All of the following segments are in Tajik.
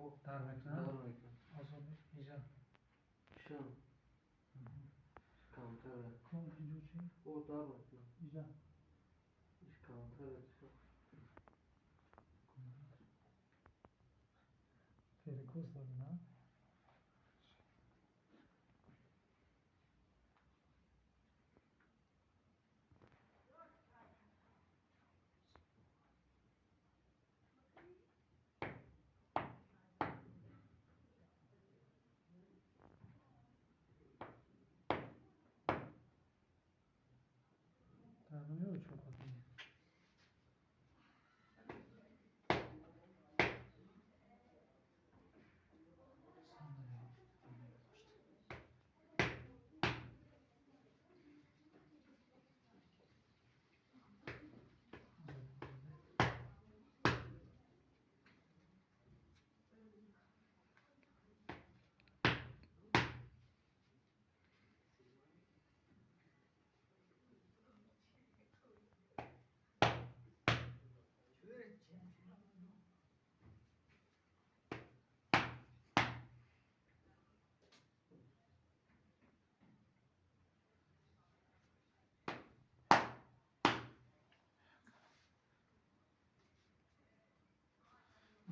Дар мекунад? Дар мекунад. Озод инҷа. Шам. Камтар. Кун инҷо чӣ? О, дар мекунад. Инҷа. Иш камтар. Перекус дорӣ, на? Дар намеояд чоқати?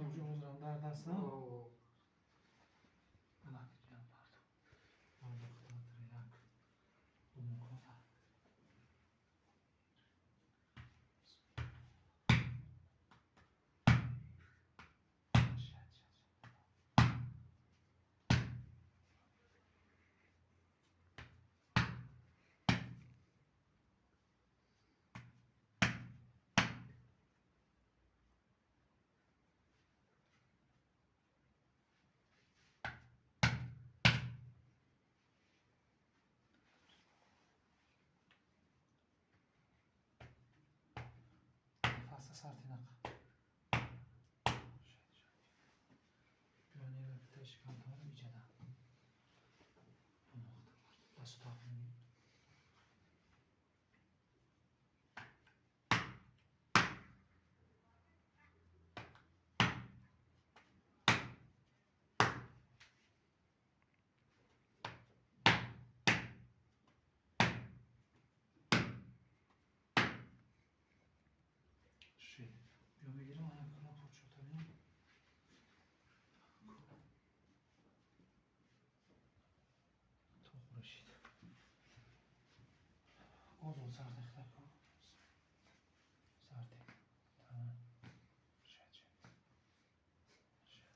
Инҷо ҳозирам дард ҳастам. Нафаса сарти нақа. Пионера шикамтамон иҷада. Дасту тақмин. Ши. Биё мегирам, ана куна почота бинам. То хӯрашид. Озод сарти хита кун. Сарти. Тамом. Шед, шед. Шед.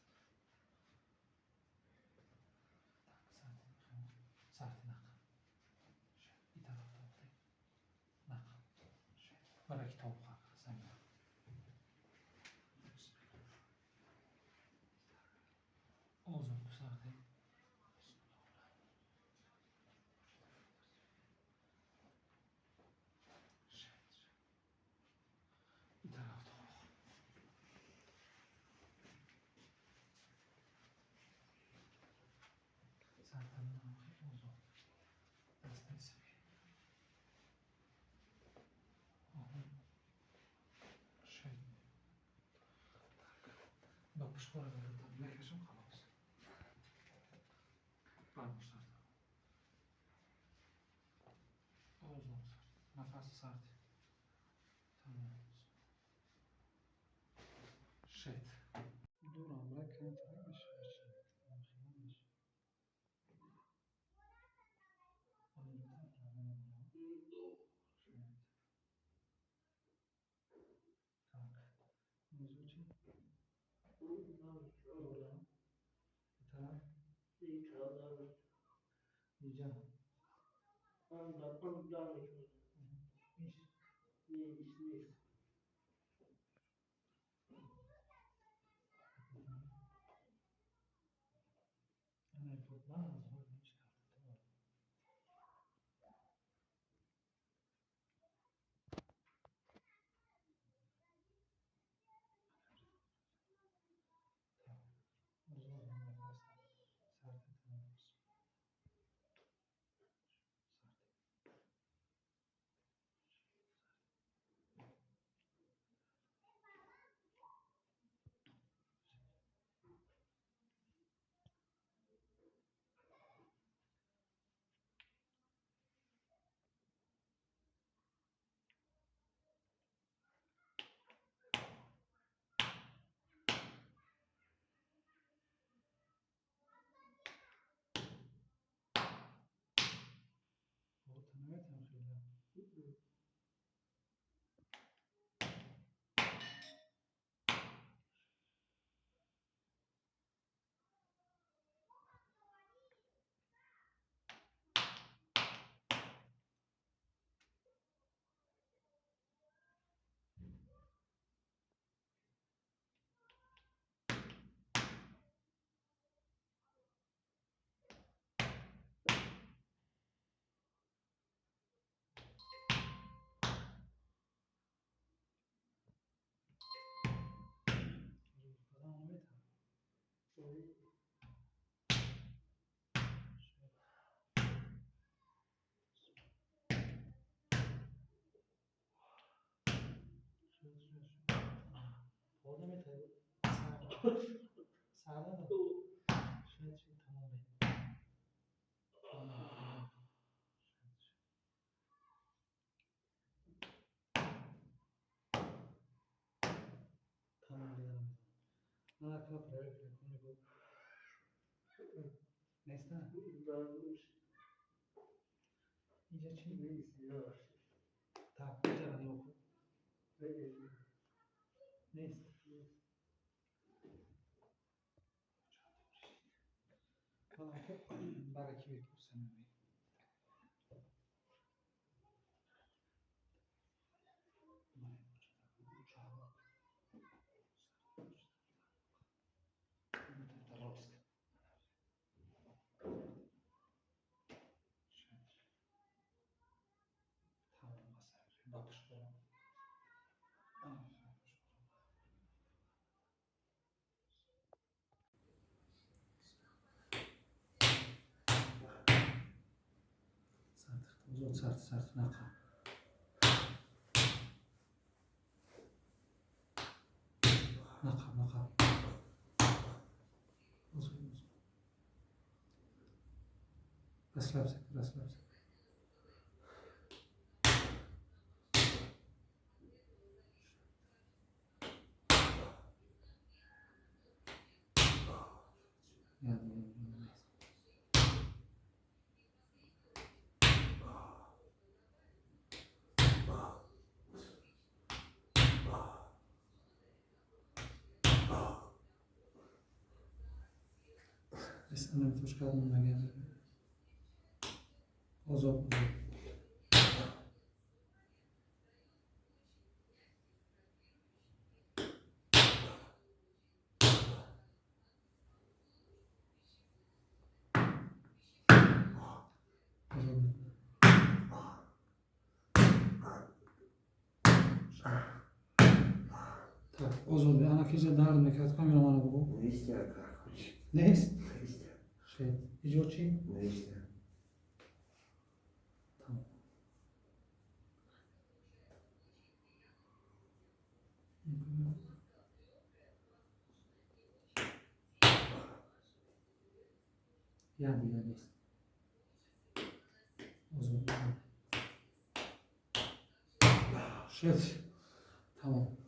Так, сарти. Сарти нақа. Шед. И тараф тараф. Нақа. Шед. Бараки тоб хак замин. Озод сарти. Шед, шед. И тараф тоб. Сартам озод. Дастаи сафед. Шед. Так. Ба пуштхора мекашам, халос. Бармош сарта. Озод сарт. Нафаси сарти. Тамом. Шед. Дурам бра камтарак мешавад. Хеле мешавад. Так. Внизу чӣ? Дурам. И тараф? И тараф дар мекунад. Иҷа. Он дар, он дар мекунад. Иш. Не, иш нест. Ана ман аз ҳол ҳеҷ карда. Так. Озод нафас сарти тамом. Сарти. Sart sart naqa. Naqa naqa. Uzun uzun. Расслабься, расслабься. Озод. Так, озод. Ана киҷа дард мекард, камера мана бугу. Нест? Шед. Иҷо чӣ? Нест. Тамом. Я дигар нест. Озод. Шед. Тамом.